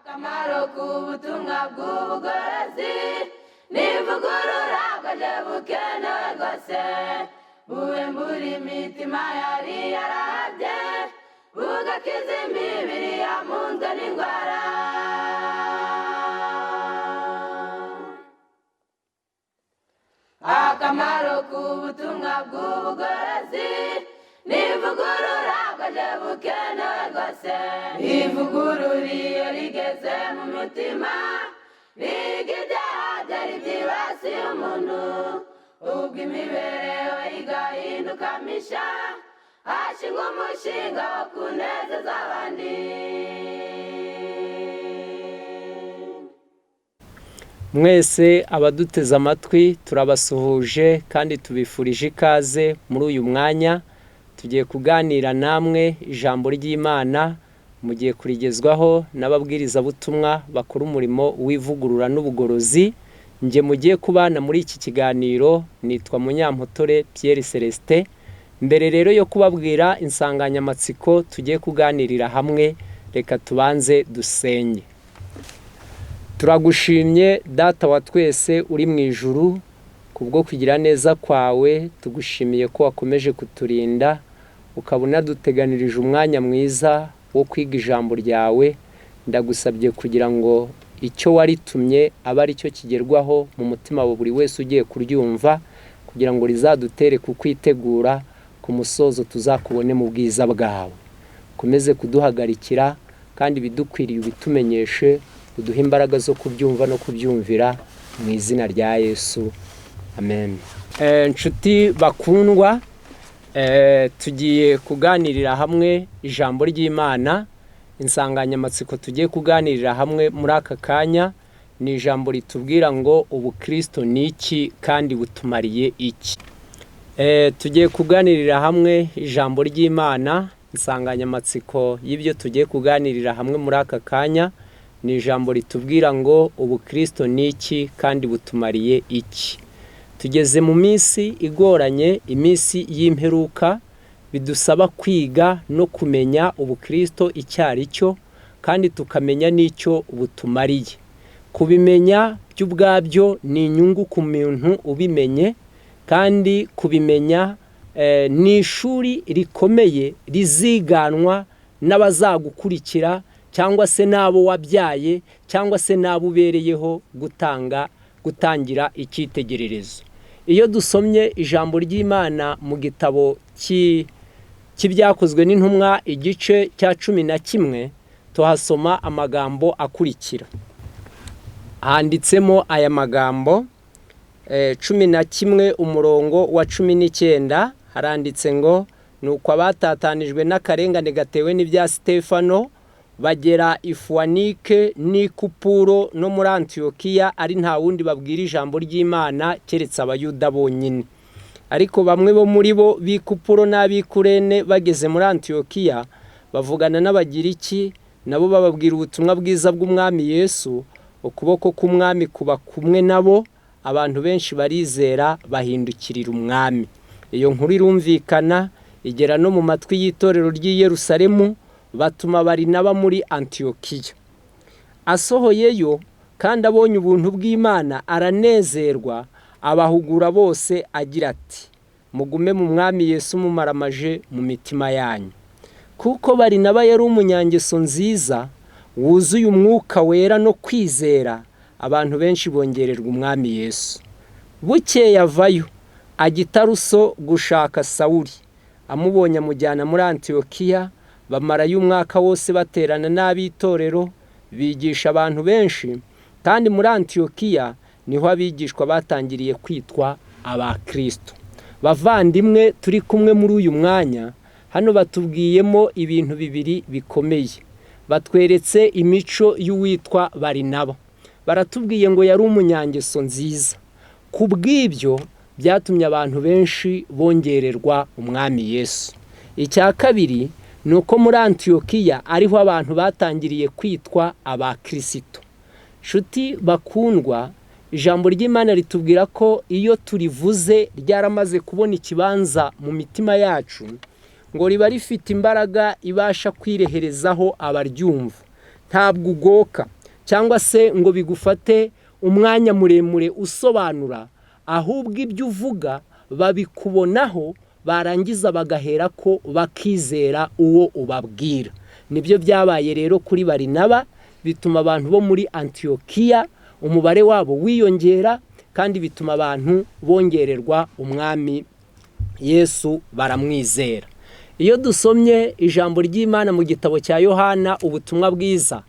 Akamaro k'ubutumwa bw'ubugorozi n'ivugurura bwaje bukenewe rwose, buhembura imitima yari yarahabye, bugakiza imibiri yamunzwe n'indwara. Akamaro k'ubutumwa bw'ubugorozi n'ivugurura bwaje bukenewe rwose. Ivugurura iyo rigeze mu mutima, riga ibyaha byari byibasiye umuntu, ubwo imibereho igahinduka misha, hashingwa umushinga wo kunezeza abandi. Mwese abaduteze amatwi turabasuhuje kandi tubifurije ikaze muri uyu mwanya. Tugiye kuganira namwe ijambo ry'Imana, mugiye kurigezwaho n'ababwirizabutumwa bakora umurimo w'ivugurura n'ubugorozi. Njye mugiye kubana muri iki kiganiro nitwa Munyampotore Pierre Celestin. Mbere rero yo kubabwira insanganyamatsiko tugiye kuganirira hamwe, reka tubanze dusenge. Turagushimye Data wa twese uri mu ijuru, kubwo kugira neza kwawe. Tugushimiye ko wakomeje kuturinda, ukaba unaduteganirije umwanya mwiza wo kwiga ijambo ryawe. Ndagusabye kugira ngo icyo waritumye abe ari cyo kigerwaho mu mutima wa buri wese ugiye kuryumva, kugira ngo rizadutere kukwitegura ku musozo tuzakubone mu bwiza bwawe. Ukomeze kuduhagarikira kandi ibidukwiriye ubitumenyeshe, uduhe imbaraga zo kubyumva no kubyumvira, mu izina rya Yesu, amen. Nshuti bakundwa, tugiye kuganirira hamwe ijambo ry'Imana. Insanganyamatsiko tugiye kuganirira hamwe muri aka kanya ni ijambo ritubwira ngo ubukristo ni iki kandi butumariye iki. Tugiye kuganirira hamwe ijambo ry'Imana. Insanganyamatsiko y'ibyo tugiye kuganirira hamwe muri aka kanya ni ijambo ritubwira ngo ubukristo ni iki kandi butumariye iki. Tugeze mu minsi igoranye, iminsi y'imperuka, bidusaba kwiga no kumenya ubukristo icyo ari cyo kandi tukamenya n'icyo butumariye. Kubimenya by'ubwabyo ni inyungu ku muntu ubimenye, kandi kubimenya ni ishuri rikomeye riziganwa n'abazagukurikira, cyangwa se n'abo wabyaye, cyangwa se n'abo ubereyeho gutangira icyitegererezo. Iyo dusomye ijambo ry'Imana mu gitabo cy'ibyakozwe n'intumwa igice cya 11, tuhasoma amagambo akurikira. Handitsemo aya magambo 11 umurongo wa 19, haranditse ngo nuko abatatanijwe n'akarengane gatewe n'ibya Sitefano bagera i Foinike n'i Kupuro no muri Antiyokiya, ari nta wundi babwira ijambo ry'Imana keretse Abayuda bonyine. Ariko bamwe bo muri bo b'i Kupuro n'ab'i Kurene bageze muri Antiyokiya bavugana n'Abagiriki, nabo bababwira ubutumwa bwiza bw'Umwami Yesu. Ukuboko k'Umwami kuba kumwe nabo, abantu benshi barizera bahindukirira Umwami. Iyo nkuru irumvikana igera no mu matwi y'itorero ry'i Yerusalemu, batuma Barinaba muri Antiyokiya. Asohoyeyo kandi abonye ubuntu bw'Imana aranezerwa, abahugura bose agira ati mugume mu Mwami Yesu mumaramaje mu mitima yanyu. Kuko Barinaba yari umunyangeso nziza wuzuye umwuka wera no kwizera, abantu benshi bongererwa Umwami Yesu. Bukeye avayo ajya i Taruso gushaka Sawuli, amubonye amujyana muri Antiyokiya. Bamarayo umwaka wose baterana n'ab'itorero, bigisha abantu benshi. Kandi muri Antiyokiya niho abigishwa batangiriye kwitwa abakristo. Bavandimwe turi kumwe muri uyu mwanya, hano batubwiyemo ibintu bibiri bikomeye. Batweretse imico y'uwitwa Barinaba, baratubwiye ngo yari umunyangeso nziza. Ku bw'ibyo byatumye abantu benshi bongererwa Umwami Yesu. Icya kabiri ni uko muri Antiyokiya ariho abantu batangiriye kwitwa abakristo. Nshuti bakundwa, ijambo ry'Imana ritubwira ko iyo turivuze ryaramaze kubona ikibanza mu mitima yacu, ngo riba rifite imbaraga ibasha kwireherezaho abaryumva. Ntabwo ugoka cyangwa se ngo bigufate umwanya muremure usobanura, ahubwo ibyo uvuga babikubonaho, barangiza bagahera ko bakizera uwo ubabwira. Nibyo byabaye rero kuri Barinaba, bituma abantu bo muri Antiyokiya umubare wabo wiyongera, kandi bituma abantu bongererwa umwami Yesu baramwizera. Iyo dusomye ijambo ry'Imana mu gitabo cya Yohana ubutumwa bwiza,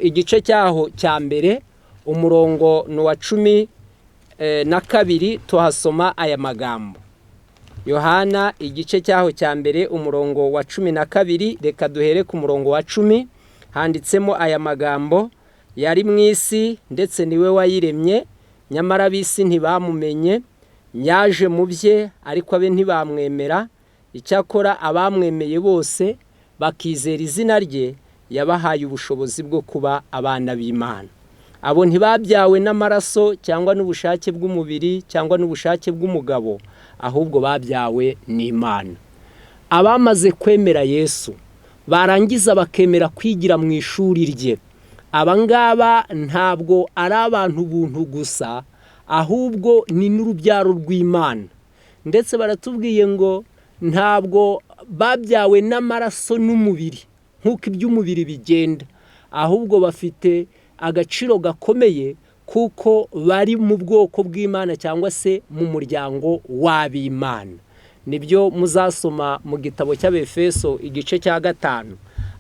igice cyaho cya mbere, umurongo ni uwa 12, tuhasoma aya magambo. Yohana igice cyaho cya mbere, umurongo wa 12, reka duhere ku murongo wa 10, handitsemo aya magambo: yari mu isi ndetse niwe wayiremye, nyamara ab'isi ntibamumenye, yaje mu bye ariko abe ntibamwemera, icyakora abamwemeye bose bakizera izina rye, yabahaye ubushobozi bwo kuba abana b'Imana. Abo ntibabyawe n'amaraso cyangwa n'ubushake bw'umubiri cyangwa n'ubushake bw'umugabo, ahubwo babyawe n'Imana. Abamaze kwemera Yesu barangiza bakemera kwigira mu ishuri rye, aba ngaba ntabwo ari abantu buntu gusa, ahubwo ni n'urubyaro rw'Imana. Ndetse baratubwiye ngo ntabwo babyawe n'amaraso n'umubiri nk'uko iby'umubiri bigenda, ahubwo bafite agaciro gakomeye kuko bari mu bwoko bw'Imana cyangwa se mu muryango w'ab'Imana. Nibyo muzasoma mu gitabo cy'Abefeso igice cya 5,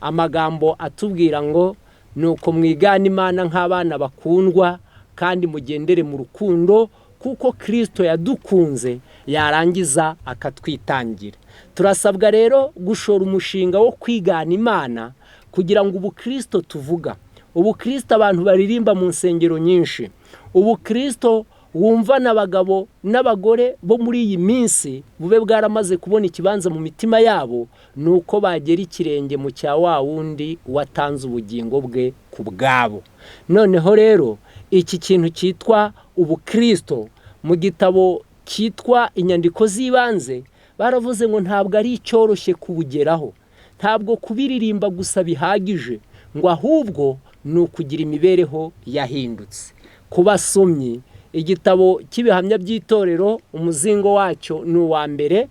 amagambo atubwira ngo nuko mwigana Imana nk'abana bakundwa, kandi mugendere mu rukundo kuko Kristo yadukunze yarangiza akatwitangira. Turasabwa rero gushora umushinga wo kwigana Imana kugira ngo ubukristo tuvuga, ubukristo abantu baririmba mu nsengero nyinshi, ubukristo wumva n'abagabo n'abagore bo muri iyi minsi bube bwaramaze kubona ikibanza mu mitima yabo, nuko bagera ikirenge mu cya wa wundi watanze ubugingo bwe ku bwabo. Noneho rero iki kintu cyitwa ubukristo mu gitabo cyitwa inyandiko z'ibanze baravuze ngo ntabwo ari icyoroshye kubugeraho, ntabwo kubiririmba gusa bihagije, ngo ahubwo ni ukugira imibereho yahindutse. Ku basomyi igitabo cy'ibihamya by'itorero umuzingo wacyo ni uwa mbere,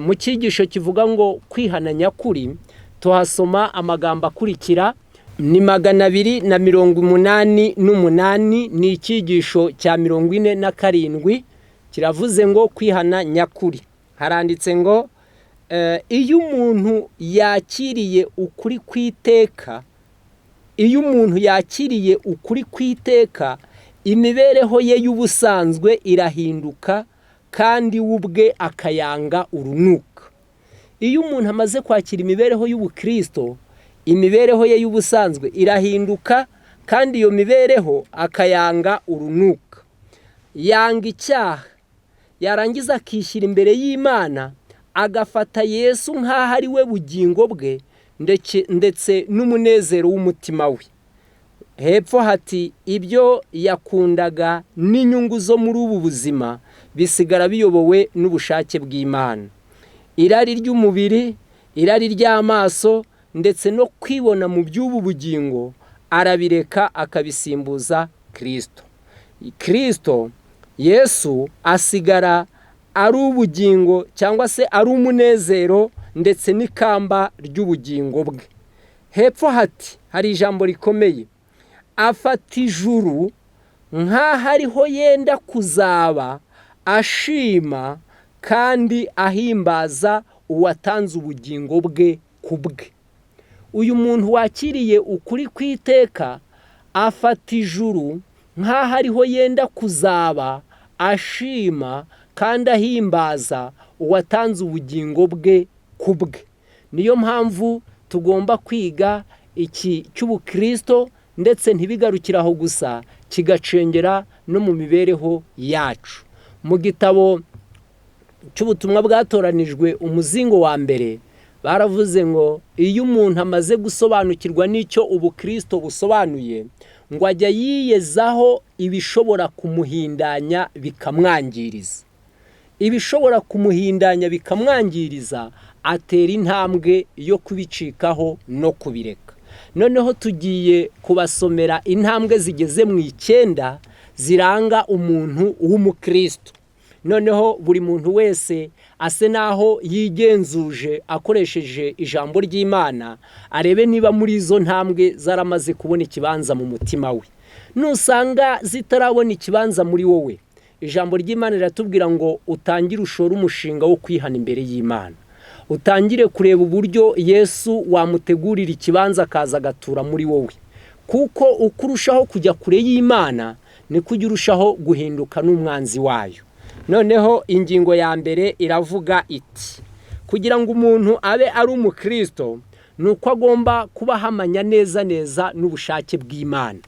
mu cyigisho kivuga ngo kwihana nyakuri tuhasoma amagambo akurikira, ni 288, ni icyigisho cya 47, kiravuze ngo kwihana nyakuri. Haranditse ngo iyo umuntu yakiriye ukuri kwiteka, iyo umuntu yakiriye ukuri kwiteka, imibereho ye y'ubusanzwe irahinduka kandi we ubwe akayanga urunuka. Iyo umuntu amaze kwakira imibereho y'ubukristo, imibereho ye y'ubusanzwe irahinduka kandi iyo mibereho akayanga urunuka. Yanga icyaha, yarangiza akishyira imbere y'Imana, agafata Yesu nk'aho ari we bugingo bwe ndetse n'umunezero w'umutima we. Hepfo hati ibyo yakundaga n'inyungu zo muri ubu buzima bisigara biyobowe n'ubushake bw'Imana. Irari ry'umubiri, irari ry'amaso ndetse no kwibona mu by'ubu bugingo arabireka akabisimbuza Kristo. Kristo Yesu asigara ari ubugingo cyangwa se ari umunezero ndetse n'ikamba ry'ubugingo bwe. Hepfo hati hari ijambo rikomeye, afata ijuru nk'aho ariho yenda kuzaba, ashima kandi ahimbaza uwatanze ubugingo bwe ku bwe. Uyu muntu wakiriye ukuri kwiteka afata ijuru nk'aho ariho yenda kuzaba, ashima kandi ahimbaza uwatanze ubugingo bwe ku bwe. Niyo mpamvu tugomba kwiga iki cy'ubukristo ndetse ntibigarukire aho gusa, kigacengera no mu mibereho yacu. Mu gitabo cy'ubutumwa bwatoranijwe umuzingo wa mbere baravuze ngo iyo umuntu amaze gusobanukirwa n'icyo ubukristo busobanuye, ngo ajya yiyezaho ibishobora kumuhindanya bikamwangiriza. Ibishobora kumuhindanya bikamwangiriza atera intambwe yo kubicikaho no kubireka. Noneho tugiye kubasomera intambwe zigeze mu 9 ziranga umuntu w'umukristo. Noneho buri muntu wese ase naho yigenzuje akoresheje ijambo ry'Imana, arebe niba muri izo ntambwe zaramaze kubona ikibanza mu mutima we. Nusanga zitarabona ikibanza muri wowe, ijambo ry'Imana riratubwira ngo utangire ushore umushinga wo kwihana imbere y'Imana, utangire kureba uburyo Yesu wamutegurira ikibanza akaza agatura muri wowe, kuko uko urushaho kujya kure y'Imana niko ujya urushaho guhinduka n'umwanzi wayo. Noneho ingingo ya mbere iravuga iti kugira ngo umuntu abe ari umukristo ni uko agomba kuba ahamanya neza neza n'ubushake bw'Imana.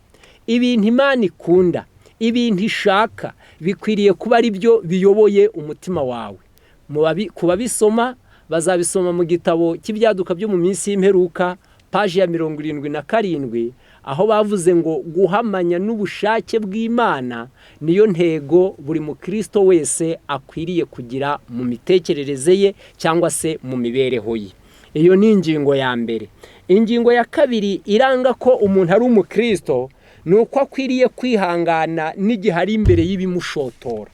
Ibintu Imana ikunda, ibintu ishaka, bikwiriye kuba ari byo biyoboye umutima wawe. Ku babisoma bazabisoma mu gitabo cy'ibyaduka byo mu minsi y'imperuka, paji ya 77, aho bavuze ngo guhamanya n'ubushake bw'Imana niyo ntego buri mukristo wese akwiriye kugira mu mitekerereze ye cyangwa se mu mibereho ye. Iyo ni ingingo ya mbere. Ingingo ya kabiri iranga ko umuntu ari umukristo ni uko akwiriye kwihangana n'igihe ari imbere y'ibimushotora.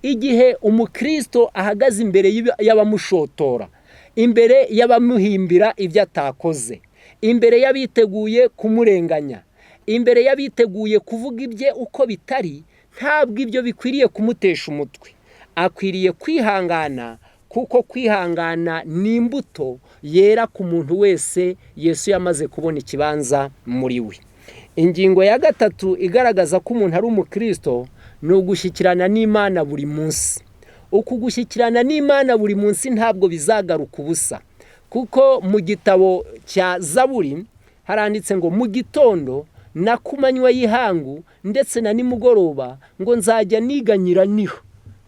Igihe umukristo ahagaze imbere y'abamushotora, imbere y'abamuhimbira ibyo atakoze, imbere y'abiteguye kumurenganya, imbere y'abiteguye kuvuga ibye uko bitari, ntabwo ibyo bikwiriye kumutesha umutwe. Akwiriye kwihangana, kuko kwihangana ni imbuto yera ku muntu wese Yesu yamaze kubona ikibanza muri we. Ingingo ya gatatu igaragaza ko umuntu ari umukristo ni ugushyikirana n'Imana buri munsi. Uku gushyikirana n'Imana buri munsi ntabwo bizagaruka ubusa, kuko mu gitabo cya Zaburi haranditse ngo mu gitondo na ku manywa y'ihangu ndetse na nimugoroba ngo nzajya niganyira niho.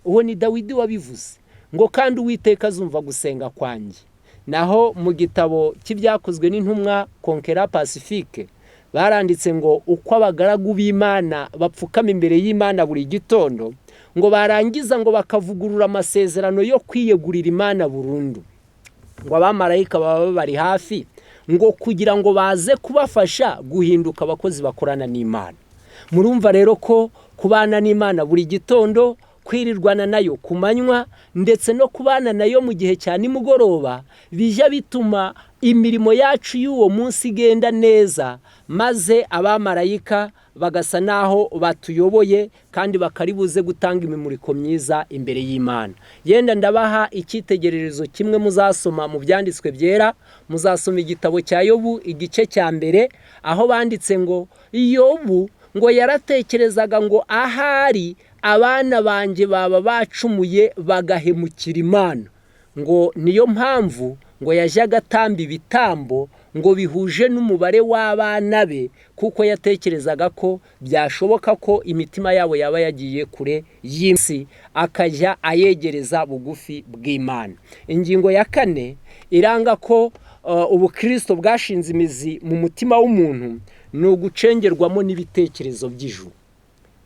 Uwo ni Dawidi wabivuze, ngo kandi Uwiteka azumva gusenga kwanjye. Naho mu gitabo cy'ibyakozwe n'intumwa Konkera Pacifique baranditse ngo uko abagaragu b'Imana bapfukama imbere y'Imana buri gitondo, ngo barangiza ngo bakavugurura amasezerano yo kwiyegurira Imana burundu, ngo abamarayika baba bari hafi ngo kugira ngo baze kubafasha guhinduka abakozi bakorana n'Imana. Murumva rero ko kubana n'Imana buri gitondo, kwirirwana nayo ku manywa ndetse no kubana nayo mu gihe cya nimugoroba bijya bituma imirimo yacu y'uwo munsi igenda neza, maze abamarayika bagasa naho batuyoboye kandi bakaribuze gutanga imimuriko myiza imbere y'Imana. Yenda ndabaha icyitegererezo kimwe muzasoma mu byanditswe byera, muzasoma igitabo cya Yobu igice cya mbere, aho banditse ngo Yobu ngo yaratekerezaga ngo ahari abana banjye baba bacumuye bagahemukira Imana, ngo niyo mpamvu ngo yajyaga atamba ibitambo ngo bihuje n'umubare w'abana be, kuko yatekerezaga ko byashoboka ko imitima yabo yaba yagiye kure y'isi, akajya ayegereza bugufi bw'Imana. Ingingo ya kane iranga ko ubukristo bwashinze imizi mu mutima w'umuntu ni ugucengerwamo n'ibitekerezo by'ijuru.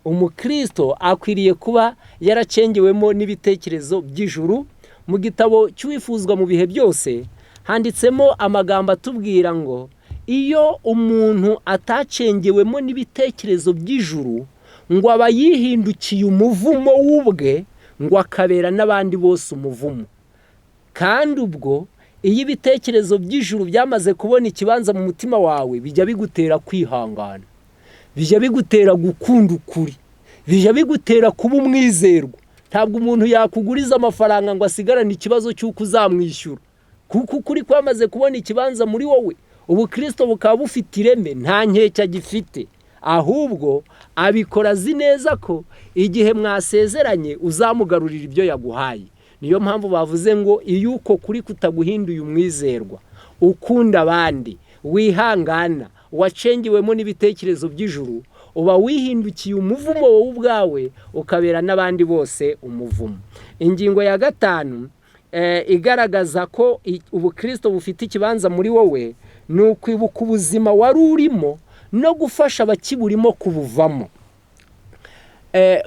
Umukristo akwiriye kuba yaracengewemo n'ibitekerezo by'ijuru. Mu gitabo cy'uwifuzwa mu bihe byose handitsemo amagambo atubwira ngo iyo umuntu atacengewemo n'ibitekerezo by'ijuru ngo aba yihindukiye umuvumo w'ubwe, ngo akabera n'abandi bose umuvumo. Kandi ubwo iyo ibitekerezo by'ijuru byamaze kubona ikibanza mu mutima wawe, bijya bigutera kwihangana, bijya bigutera gukunda ukuri, bijya bigutera kuba umwizerwa. Ntabwo umuntu yakuguriza amafaranga ngo asigarane ikibazo cy'uko uzamwishyura, kuko ukuri kwamaze kubona ikibanza muri wowe. Ubukristo bukaba bufite ireme, nta nkeke agifite, ahubwo abikora azi neza ko igihe mwasezeranye uzamugarurira ibyo yaguhaye. Niyo mpamvu bavuze ngo iyo uko kuri kutaguhinduye umwizerwa, ukunda abandi, wihangana, wacengewemo n'ibitekerezo by'ijuru, uba wihindukiye umuvumo wowe ubwawe, ukabera n'abandi bose umuvumo. Ingingo ya gatanu igaragaza ko ubukristo bufite ikibanza muri wowe ni ukwibuka ubuzima wari urimo no gufasha abakiburimo kubuvamo.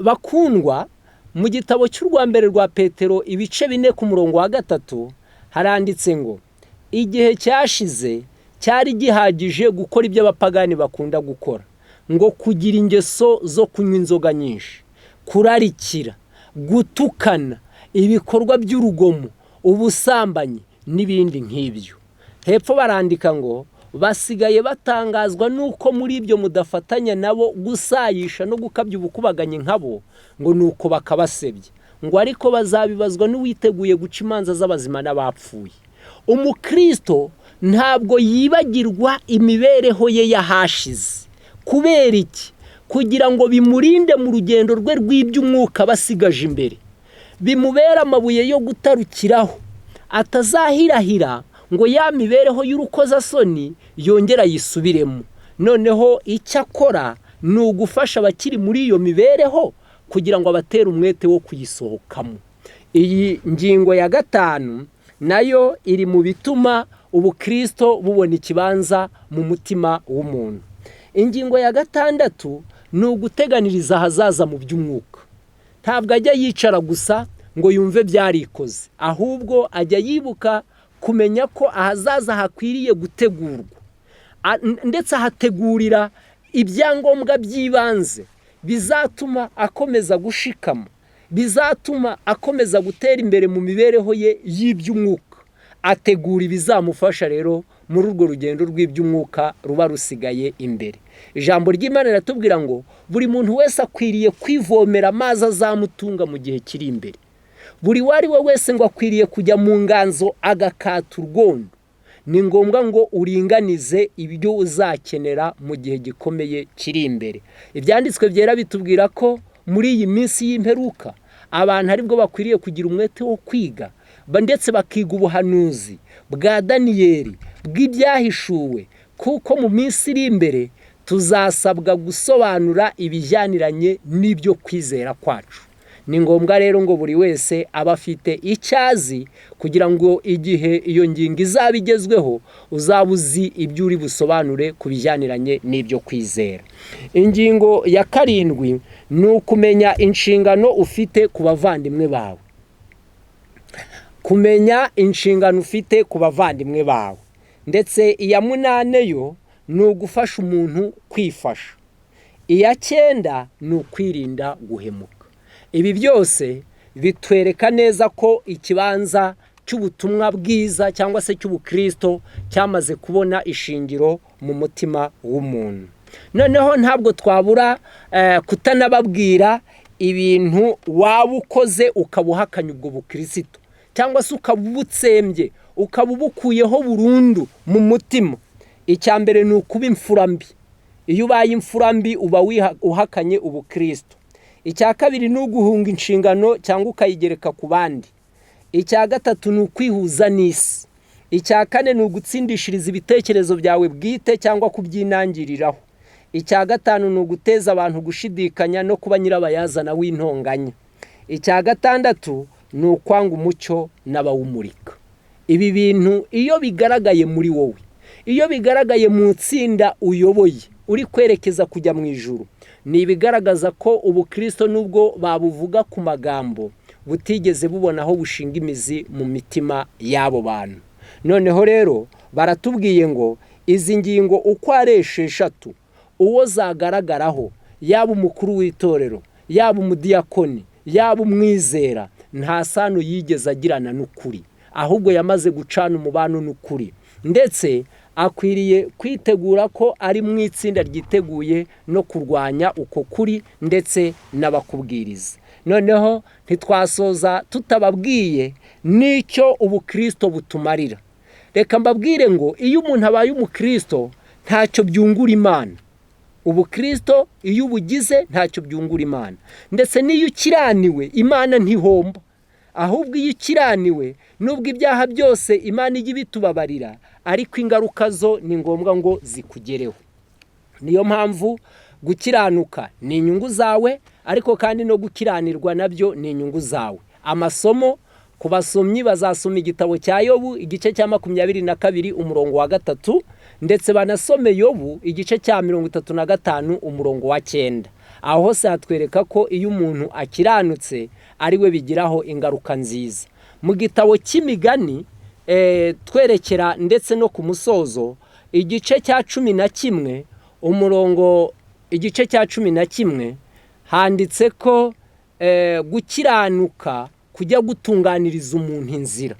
Bakundwa, mu gitabo cy'urwa mbere rwa Petero ibice 4 ku murongo wa 3 haranditse ngo igihe cyashize Cyari gihagije gukora ibyo abapagani bakunda gukora, ngo kugira ingeso zo kunywa inzoga nyinshi, kurarikira, gutukana, ibikorwa by'urugomo, ubusambanyi n'ibindi nk'ibyo. Hepfo barandika ngo basigaye batangazwa n'uko muri ibyo mudafatanya nabo gusayisha no gukabya ubukubaganyi nkabo, ngo ni uko bakabasebya, ngo ariko bazabibazwa n'uwiteguye guca imanza z'abazima n'abapfuye. Umukristo ntabwo yibagirwa imibereho ye y'ahashize. Kubera iki? Kugira ngo bimurinde mu rugendo rwe rw'iby'umwuka basigaje imbere, bimubere amabuye yo gutarukiraho, atazahirahira ngo ya mibereho y'urukozasoni yongere ayisubiremo. Noneho icyo akora ni ugufasha abakiri muri iyo mibereho kugira ngo abatere umwete wo kuyisohokamo. Iyi ngingo ya 5 nayo iri mu bituma ubukristo bubona ikibanza mu mutima w'umuntu. Ingingo ya 6 ni uguteganiriza ahazaza mu by'umwuka. Ntabwo ajya yicara gusa ngo yumve byarikoze, ahubwo ajya yibuka kumenya ko ahazaza hakwiriye gutegurwa, ndetse ahategurira ibyangombwa by'ibanze bizatuma akomeza gushikama, bizatuma akomeza gutera imbere mu mibereho ye y'iby'umwuka. Ategura ibizamufasha rero muri urwo rugendo rw'iby'umwuka ruba rusigaye imbere. Ijambo ry'Imana riratubwira ngo buri muntu wese akwiriye kwivomera amazi azamutunga mu gihe kiri imbere. Buri uwo ari we wese ngo akwiriye kujya mu nganzo agakata urwondo. Ni ngombwa ngo uringanize ibyo uzakenera mu gihe gikomeye kiri imbere. Ibyanditswe byera bitubwira ko muri iyi minsi y'imperuka abantu aribwo bakwiriye kugira umwete wo kwiga, ndetse bakiga ubuhanuzi bwa Daniyeli bw'ibyahishuwe, kuko mu minsi iri imbere tuzasabwa gusobanura ibijyaniranye n'ibyo kwizera kwacu. Ni ngombwa rero ngo buri wese abe afite icyo azi, kugira ngo igihe iyo ngingo izaba igezweho uzaba uzi ibyo uri busobanure ku bijyaniranye n'ibyo kwizera. Ingingo ya 7 ni ukumenya inshingano ufite ku bavandimwe bawe. Kumenya inshingano ufite ku bavandimwe bawe. Ndetse iya 8 yo ni ugufasha umuntu kwifasha. Iya 9 ni ukwirinda guhemuka. Ibi byose bitwereka neza ko ikibanza cy'ubutumwa bwiza cyangwa se cy'ubukristo cyamaze kubona ishingiro mu mutima w'umuntu. Noneho ntabwo twabura kutanababwira ibintu waba ukoze ukaba uhakanye ubwo bukristo, cyangwa se ukaba ubutsembye, ukaba ubukuyeho burundu mu mutima. Icya mbere ni ukuba imfura mbi. Iyo ubaye imfura mbi uba uhakanye ubukristo. Icya kabiri ni uguhunga inshingano cyangwa ukayigereka ku bandi. Icya gatatu ni ukwihuza n'isi. Icya kane ni ugutsindishiriza ibitekerezo byawe bwite cyangwa kubyinangiriraho. Icya gatanu ni uguteza abantu gushidikanya no kuba nyirabayazana w'intonganya. Icya gatandatu ni ukwanga umucyo n'abawumurika. Ibi bintu iyo bigaragaye muri wowe, iyo bigaragaye mu itsinda uyoboye uri kwerekeza kujya mu ijuru, ni ibigaragaza ko ubukristo nubwo babuvuga ku magambo butigeze bubona aho bushinga imizi mu mitima y'abo bantu. Noneho rero baratubwiye ngo izi ngingo uko ari 6 uwo zagaragaraho, yaba umukuru w'itorero, yaba umudiyakoni, yaba umwizera, nta sano yigeze agirana n'ukuri, ahubwo yamaze gucana umubano n'ukuri. Ndetse akwiriye kwitegura ko ari mu itsinda ryiteguye no kurwanya uko kuri ndetse n'abakubwiriza. Noneho ntitwasoza tutababwiye n'icyo ubukristo butumarira. Reka mbabwire ngo iyo umuntu abaye umukristo ntacyo byungura Imana. Ubukristo iyo ubugize ntacyo byungura Imana. Ndetse n'iyo ukiraniwe Imana ntihomba. Ahubwo iyo ukiraniwe nubwo ibyaha byose Imana ijya ibitubabarira, ariko ingaruka zo ni ngombwa ngo zikugereho. Niyo mpamvu gukiranuka ni inyungu zawe, ariko kandi no gukiranirwa nabyo ni inyungu zawe. Amasomo ku basomyi bazasoma igitabo cya Yobu igice cya 22 umurongo wa 3, ndetse banasome Yobu igice cya 35 umurongo wa 9. Aho hose hatwereka ko iyo umuntu akiranutse ari we bigiraho ingaruka nziza. Mu gitabo cy'imigani twerekera ndetse no ku musozo, Igice cya 11 umurongo, igice cya 11 handitse ko gukiranuka kujya gutunganiriza umuntu inzira,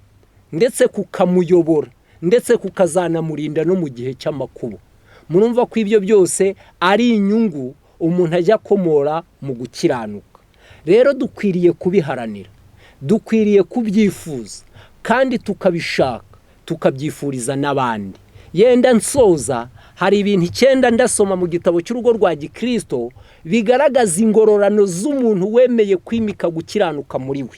ndetse kukamuyobora, ndetse kukazanamurinda no mu gihe cy'amakuba. Murumva ko ibyo byose ari inyungu umuntu ajya akomora mu gukiranuka. Rero dukwiriye kubiharanira, dukwiriye kubyifuza, kandi tukabishaka, tukabyifuriza n'abandi. Yenda nsoza, hari ibintu 9 ndasoma mu gitabo cy'urugo rwa Gikristo bigaragaza ingororano z'umuntu wemeye kwimika gukiranuka muri we.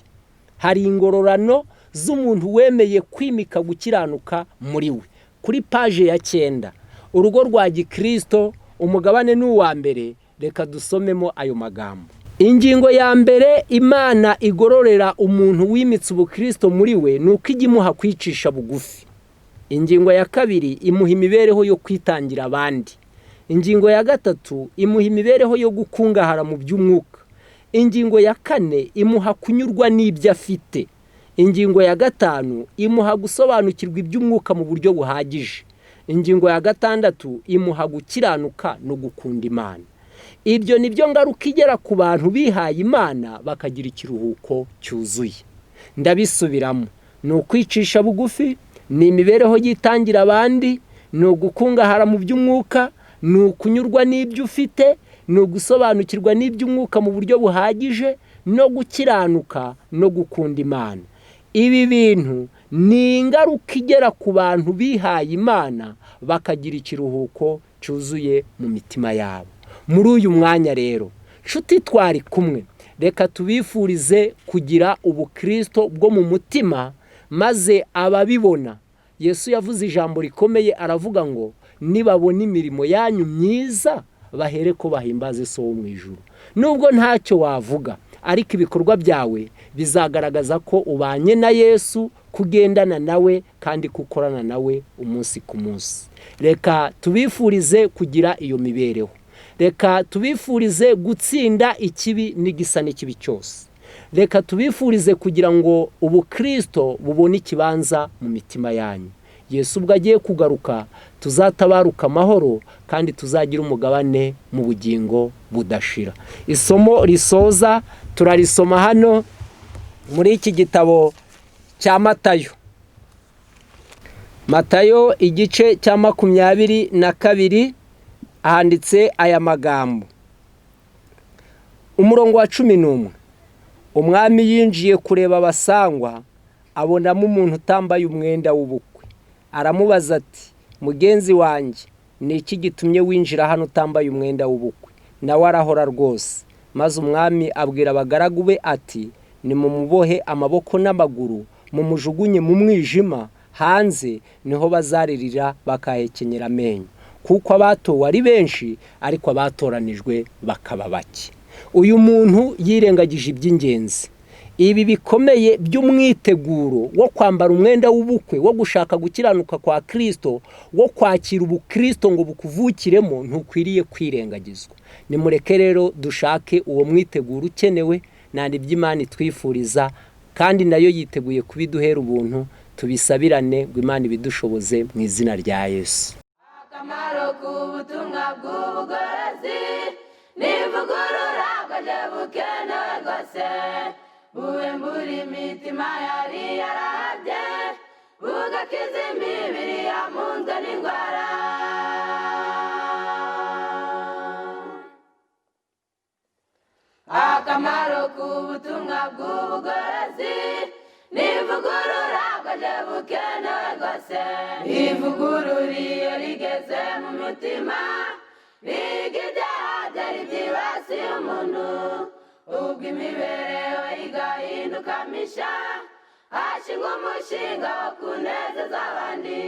Hari ingororano z'umuntu wemeye kwimika gukiranuka muri we. Kuri paje ya 9, urugo rwa Gikristo, umugabane ni uwa mbere, reka dusomemo ayo magambo. Ingingo ya mbere Imana igororera umuntu wimitse ubukristo muri we ni uko ijya imuha kwicisha bugufi. Ingingo ya kabiri imuha imibereho yo kwitangira abandi. Ingingo ya gatatu imuha imibereho yo gukungahara mu by'umwuka. Ingingo ya kane imuha kunyurwa n'ibyo afite. Ingingo ya gatanu imuha gusobanukirwa iby'umwuka mu buryo buhagije. Ingingo ya gatandatu imuha gukiranuka no gukunda Imana. Ibyo ni byo ngaruka igera ku bantu bihaye Imana bakagira ikiruhuko cyuzuye. Ndabisubiramo, ni ukwicisha bugufi, ni imibereho yitangira abandi, ni ugukungahara mu by'umwuka, ni ukunyurwa n'ibyo ufite, ni ugusobanukirwa n'iby'umwuka mu buryo buhagije, no gukiranuka no gukunda Imana. Ibi bintu ni ingaruka igera ku bantu bihaye Imana bakagira ikiruhuko cyuzuye mu mitima yabo. Muri uyu mwanya rero, nshuti twari kumwe, reka tubifurize kugira ubukristo bwo mu mutima, maze ababibona. Yesu yavuze ijambo rikomeye, aravuga ngo nibabona imirimo yanyu myiza bahere ko bahimbaze So wo mu ijuru. Nubwo ntacyo wavuga, ariko ibikorwa byawe bizagaragaza ko ubanye na Yesu, kugendana nawe kandi kukorana nawe umunsi ku munsi. Reka tubifurize kugira iyo mibereho. Reka tubifurize gutsinda ikibi n'igisa n'ikibi cyose. Reka tubifurize kugira ngo ubukristo bubone ikibanza mu mitima yanyu. Yesu ubwo agiye kugaruka tuzatabaruka amahoro, kandi tuzagira umugabane mu bugingo budashira. Isomo risoza turarisoma hano muri iki gitabo cya Matayo. Matayo igice cya 22 handitse aya magambo. Umurongo wa 11. Umwami yinjiye kureba abasangwa, abonamo umuntu utambaye umwenda w'ubukwe. Aramubaza ati: mugenzi wanjye, ni iki gitumye winjira hano utambaye umwenda w'ubukwe? Nawe arahora rwose. Maze umwami abwira abagaragu be ati: nimumubohe amaboko n'amaguru, mumujugunye mu mwijima hanze, niho bazaririra bakahekenyera amenyo, kuko abatowe ari benshi ariko abatoranijwe bakaba bake. Uyu muntu yirengagije iby'ingenzi, ibi bikomeye by'umwiteguro wo kwambara umwenda w'ubukwe, wo gushaka gukiranuka kwa Kristo, wo kwakira ubukristo ngo bukuvukiremo, ntukwiriye kwirengagizwa. Nimureke rero dushake uwo mwiteguro ukenewe, nta iby'Imana itwifuriza, kandi nayo yiteguye kubiduhera ubuntu. Tubisabirane ngo Imana ibidushoboze mu izina rya Yesu. Akamaro k'ubutumwa bw'ubugorozi n'ivugurura bwaje bukenewe rwose, buhembura imitima yari yarahabye, bugakiza imibiri yamunzwe n'indwara. Akamaro k'ubutumwa bw'ubugorozi n'ivugurura bwaje bukenewe rwose, ivugurura iyo rigeze mu mutima riga ibyaha byari byibasiye umuntu, ubwo imibereho igahinduka misha, hashingwa umushinga wo kunezeza abandi.